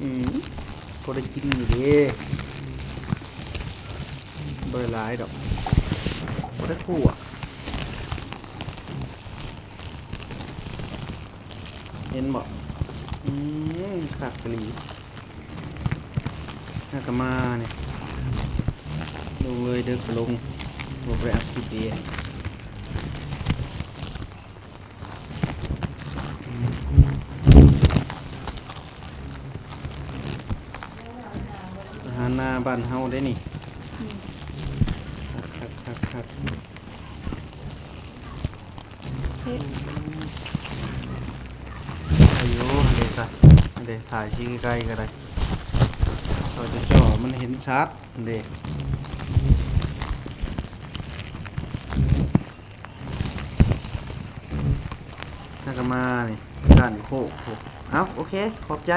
ອືມ ພໍໄດ້ກິນຢູ່ເດ້ ບໍ່ໄດ້ຫຼາຍດອກ ບໍ່ໄດ້ຂົ້ວ ເຫັນບໍ່? ອືມ ຄັກອີ່ຫຼີ. ຫາກະມານີ້ ລົງເລີຍ ເດິກກະລົງ ບໍ່ໄດ້ອັດຄລິບເດ. ອາຫານນາບ້ານເຮົາເດ້ນີ້. ອືມ ຄັກໆໆໆ ເຮັດ ອາຍຸ ອັນເດ ກະ ອັນເດ ຖ່າຍທີ່ໃກ້ໆ ກະໄດ້ ເຂົາຈະຈໍ້ມັນເຫັນຊັດ ອັນເດ. ແລ້ວກະມານີ້ ກ້ານໂຄກ. ເອົ້າ ໂອເຄ ຂອບໃຈ.